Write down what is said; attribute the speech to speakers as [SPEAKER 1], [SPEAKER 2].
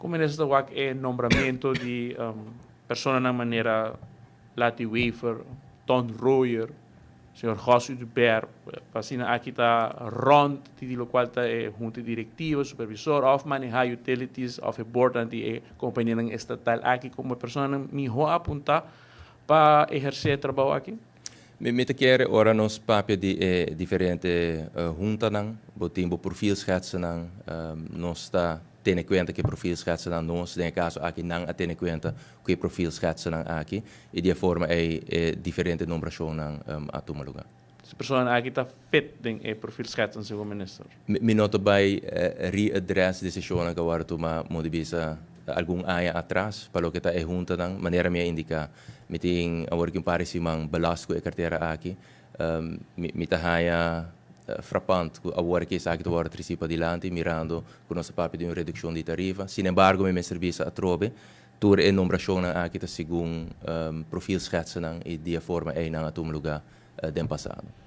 [SPEAKER 1] Kon minister ta wak e nombramentu di personanan manera Lati Wever, Ton Royer, señor Jos Oduber, pa asina aki ta rond di lokual ta e hunta direktiva, supervisor òf manehá utilities òf e boardnan di e kompanianan estatal aki komo e personanan mihó apuntá pa ehersé e trabou aki?
[SPEAKER 2] Mi ta kere ora nos papia di e diferente huntanan, bo tin bo profielschetsennan, nos ta tene kuenta ku e profielschetsennan, nos den e kaso aki nan a tene kuenta ku e profielschetsennan aki i di e forma ei e diferente nombrashonnan a tuma lugá.
[SPEAKER 1] E personanan aki ta fit den e profielschetsen, segun minister?
[SPEAKER 2] Mi no ta bai readdress desishonnan ku a wòrdu tumá, modo di bisa, algun aña atras pa loke ta e huntanan. Manera mi a indiká, mi tin awor ki un par di siman belast ku e kartera aki. Mi ta haña frapant ku awor ki esaki ta wòrdu tresí padilanti mirando ku nos ta papia di un redukshon di tarifa. Sinembargo mi mester bisa atrobe tur e nombrashonnan aki ta segun profielschetsennan i di e forma ei nan a tuma lugá den pasado.